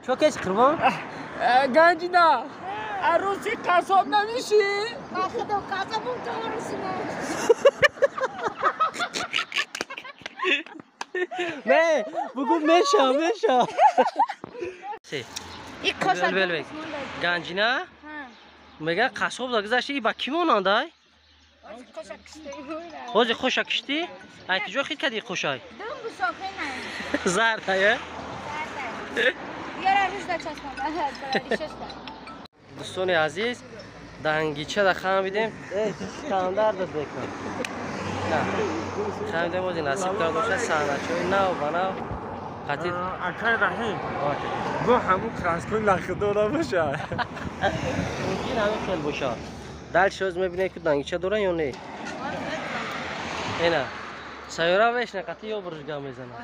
Чо кес қурбон? Ганҷина, арӯси қассоб намешӣ? Ба худо қассобум то арӯси ман. Не, бугу меша, меша. Ганҷина? Мега қассоб гузашти, ба кӣ монандай? Ҳозир хоша киштӣ? Ай куҷо хит кардӣ хошай? Зард ая? Дӯстони азиз, дангичада хамидем. Стандарт бекун. Хамидем, ози насиб кард боша саҳначаҳои нав ба нав. Қатид акай Раҳим. Бо ҳамун краскои лахидо набоша. Мумкин ҳамин хел боша. Дальше оз мебинем ки дангича дора ё не. Ена. Сайёра вешна қати ё бурж гап мезанад.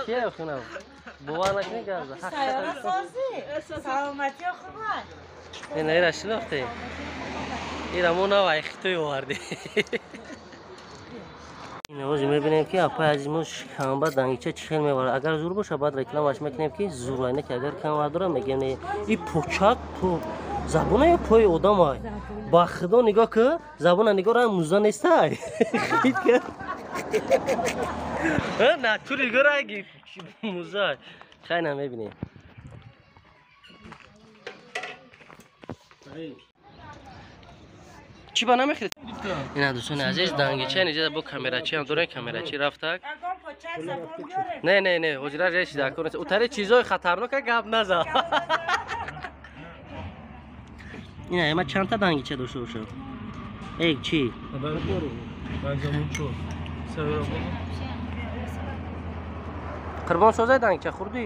Кия хунав? Бовар накунӣ гап за. Сайёра созӣ. Саломатӣ хуба. Ена ира шинохтем. Ира мо нав ай Хитой овардем. Ина ози мебинем ки апай азиз мо шикамба дангича чӣ хел меварад. Агар зур боша баъд рекламаш мекунем ки зур айна ки агар кам вар дора мегем не. И почак по забона ё пои одамай. Ба худо нигоҳ ку, забона нигоҳ ра муза нестай. Хит ка. На ту нигоҳ ра муза. Хай на мебинем. Чӣ ба намехӯред? Ина дӯстони азиз, дангича инҷа бо камерачи ҳам дорем, камерачи рафтак. Не, не, не, ҳозира реши дар кор нест. Утари чизои хатарнока гап назан. Ина ма чандта дангича дошта бошам? Эй, чӣ? Қурбон созай дангича хурдӣ?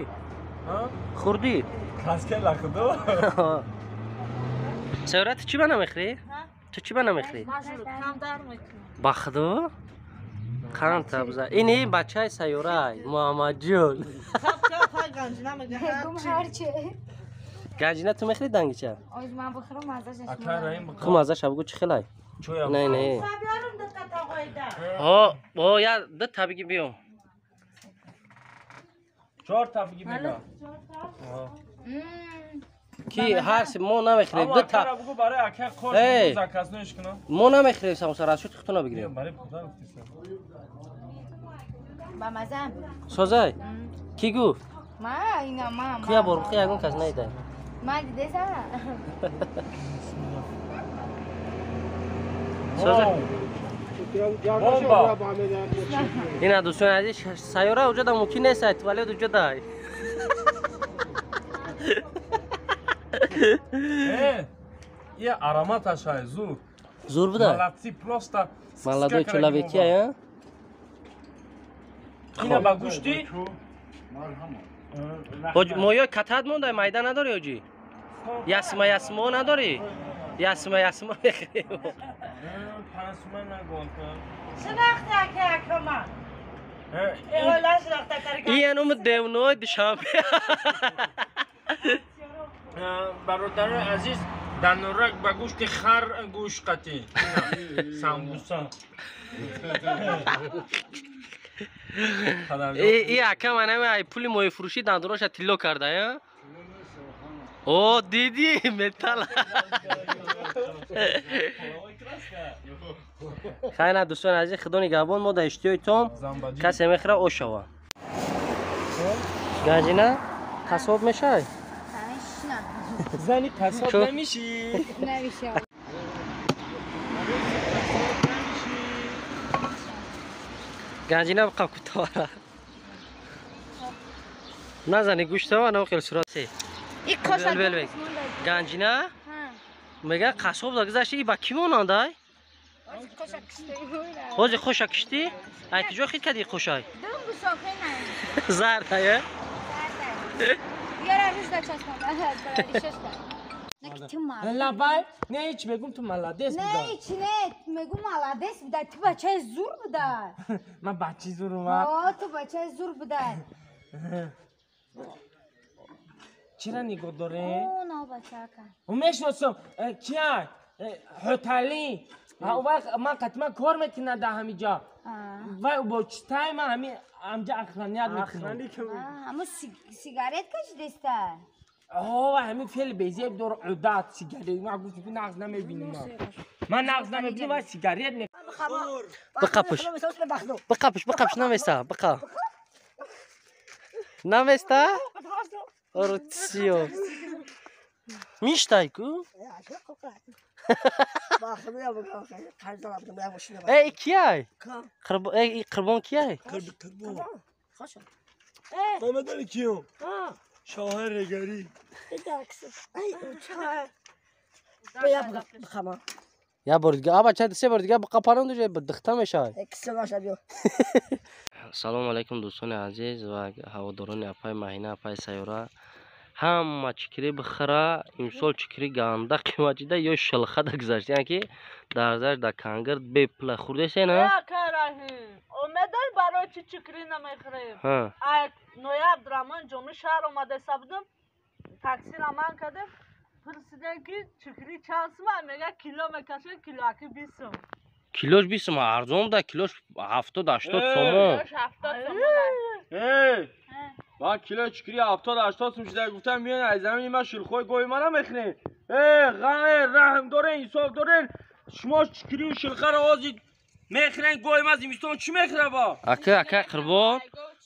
Хурдӣ? Краска лахидо? Сайёра, ту чӣ ба намехӯрӣ? Ту чӣ ба намехӯрӣ? Ба худо? Қанд табза. Ини бачаи сайёрай, Муҳаммадҷон. Ганҷина, ту мехӯрӣ дангича? Ху маззаша бугу чӣ хелай? Не, не. Ҳо, о, я ду та биги биём. Чор та биги мега. Ки ҳар мо намехӯрем ду та. Мо намехӯрем самоса, расчёти худтона бигирем. Созай? Кӣ гуфт? Куя бор бухи ягон кас наидай. Созай? Ина дӯстони азиз, сайёра уҷода мумкин нест, туалет уҷодай. Я аромат ашай зур. Зур буда? Молодцы, просто. Молодой человеки, а? Ина ба гӯшти? Моё катат монда, майда надори оҷи? Ясма ясмо надори? Ясма ясмо мехӯрем. Ин ум девной Душанбе. Бародарои азиз, дар Норак ба гӯшти хар гӯшт қатӣ. Самбуса. И ака манами ай пули моҳифурӯшӣ дандонаша тилло карда, я? О, дидӣ металл. Хайна дӯстони азиз, худо нигаҳбон, мо дар иштиҳои том касе мехӯра ош шава. Ганҷина, қассоб мешавӣ? Зани қассоб намешӣ? Намешавам. Ганҷина бқаб кутовара. Назани гӯштава, на хел сурат. Ганҷина? Мега қассоб гузашти, ба кӣ монандай? Ҳозир хоша киштӣ? Ай куҷо хит кардӣ хошай? Зард ая? Лабай, не ҳеч мегум ту молодец буда. Не ҳеч не, мегум молодец буда. Ту бачаи зур буда. Ман бачаи зурум. О, ту бачаи зур буда. Чира нигоҳ дорӣ? О, на бачака. Мешиносам, кия? Ҳотали. Он вақт ман қатъиман кор мекунад дар ҳамин ҷо. Вай бо читай ман ҳамин амҷа охраният мекунам. Ҳамун сигарет кашидаста? Ҳо, ҳамин феъли безеб дора, одат сигарет. Ман гуфтам ки нағз намебинам. Ман нағз намебинам, вай сигарет ме. Биқапш. Биқапш, биқапш наместа, биқа. Наместа? Оротсиё. Миштай ку? Эй, кияй? Эй, қурбон кияй? Қурбон. Мамадали киём? Шоҳар регари. Я бор дига, аба чанд се бор дига биқапарон дуҷа дихта мешавад. Салому алайкум дӯстони азиз ва ҳаводорони апаи Маҳина, апаи Сайёра. Ҳама чикри бихӯра, имсол чикри ганда қимат шида ё шилхада гузашт, яъне ки дарзаш дар кангир бепула хӯрдесе на? Омедай барои чи чикри намехӯрем? Ноябр рамон ҷоми шаҳр омадаиста будум, такси раман кардем, пурсидем ки чикри чанд сум, мега кило мекашем, килоаки 20 сум. Килош 20 сум арзон да, килош 70-80 сомон. Эй! Ман кило чикри 70-80 сум шуда гуфтам, миён аз замини ман шилхои гови мана мехӯрем. Э, раҳм дорен, инсоф дорен, шумо чикриву шилхаро ҳозир мехӯрен, гови ман зимистон чӣ мехӯра бо? Ака, ака қурбон,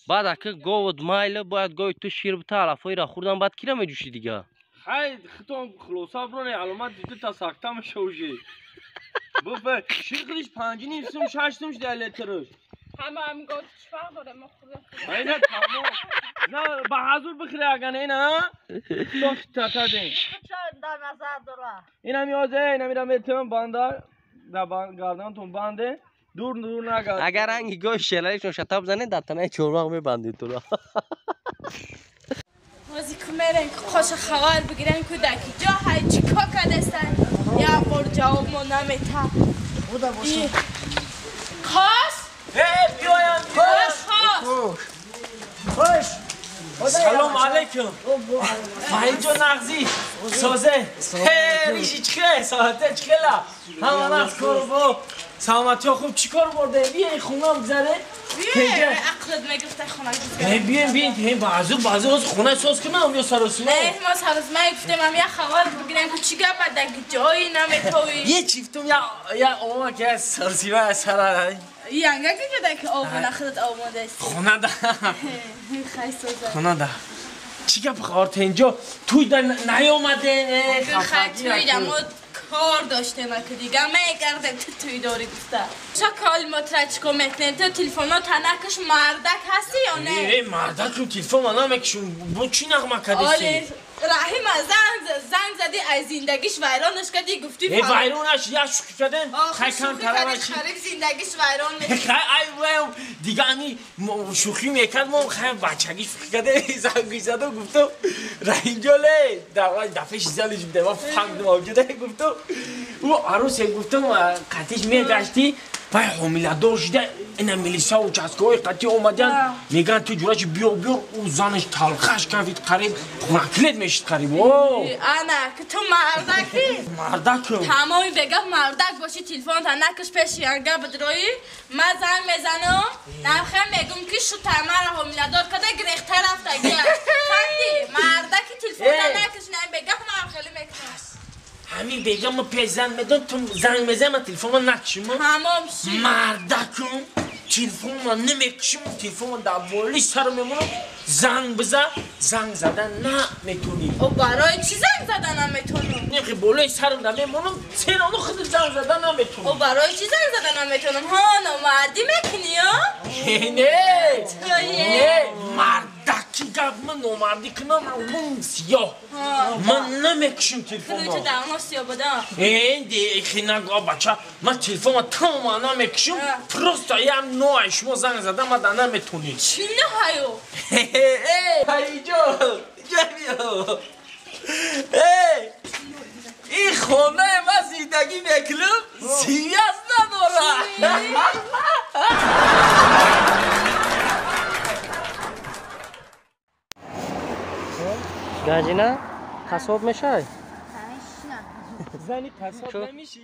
баъд ака говот майли, бояд гови ту шир бита, алафоира хӯрдан, баъд кира меҷӯшӣ дига? Хай, хитон хулоса броне, аломат дида та сакта меша уже. Буфе, шир худиш 5.5 сум, 6 сум шуда литраш. Ҳама ҳам гов чӣ фарқ дорад, мо хӯрдем. Ина тамом. На, ба ҳазур бихӯре аган ина. То татадем. Дар назар дора. Ина миёзе, ина мира метам банда, дар гардантон банде. Дур дур нагард. Агар ранги гови шелалишон шатаб занед, дар танаи чормағ мебандед туро. Бози кумерен ки қоша хабар бигирен ку даки ҷо ҳай чӣ кор кардастан? Як бор ҷавоб мо намета. Худо боша. Қос? Эй, биёям, қос. Хош. Салом алейкум. Фаҳимҷон нағзӣ. Созе. Риши чӣ хел? Соате чӣ хела? Ҳама нағз кор бо. Саломатиё хуб чӣ кор бурде? Биёй хона бигзаре. Биёй, ақлат мегуфта хона бигзаре. Биёй, биёй, баъзу баъзу аз хона соз кунам ё саросима? Не, мо саросима гуфтем, ам як хабар бигирем ки чӣ гап даги ҷои наметовӣ. Е чифтум я я ома ки саросима сара. Янга ки ҷода ки обуна худат омодаст. Хона да. Хай соза. Хона да. Чӣ гап хортенҷо? Туй да наёмаде. Хай туй да мо кор доштем ки дига мегардем ту туй дорӣ гуфта. Ча кол мо трачко мекунем, ту телефонро танакаш мардак ҳастӣ ё не? Э, мардакум телефон ман намекушум. Бо чӣ нағма кардеси? Раҳим занг задӣ, аз зиндагиш вайронаш кардӣ, гуфтӣ э вайронаш як шӯхӣ кардем, хай кам тараваш хариб зиндагиш вайрон мешавад. Хай ай вай дига ами шӯхӣ мекард, мо хай бачагӣ шӯхӣ кардем, занг заду гуфтам Раҳимҷон ле, давай дафъа шизалиш буда, ма фаҳмидам авҷуда гуфтам ӯ арӯсе гуфтам қатиш мегаштӣ, вай ҳомиладор шуда, ина милиса участковый қатӣ омадан, мегӯянд ту ҷурачи биё биёр, ӯ занаш талхаш кафид, қариб хунакилет мешид қариб. Ана ки ту мардакӣ? Мардакам. Тамоми бегап мардак бошӣ, телефонта накаш пеши янга бидроӣ, ман занг мезанам, нархе мегум ки шута маро ҳомиладор карда гирехта рафтагӣ. Фаҳмидӣ? Мардаки телефонта накаш, на бегап ман хеле мекунам. Ҳамин бегам ма пеш занг медон, ту занг мезанӣ, ман телефонма накушам. Тамом ши. Мардакум, телефонма намекушам, телефонма дар болои сарам мемонам, занг биза, занг задан наметонӣ. О барои чӣ занг задан наметонам? Не, болои сарам да мемонам, серану худ занг задан наметонам. О барои чӣ занг задан наметонам? Ҳо, номардӣ мекунӣ, ё? Не, не, мардаки гап ман номардӣ кунам, ман сиёҳ. Ман намекушам телефонро. Ту дар мо сиёҳ буда. Э, хинага бача, ман телефонро тамоман намекушам, просто ям ноай шумо занг задан ман да наметонӣ. Чӣ ноҳаю? Э, ҳайҷон, ҷамиё. Э, ин хонаи ман зиндагӣ мекунам, сиёс надорад. Ганҷина, қассоб мешавӣ? Зани қассоб намешӣ?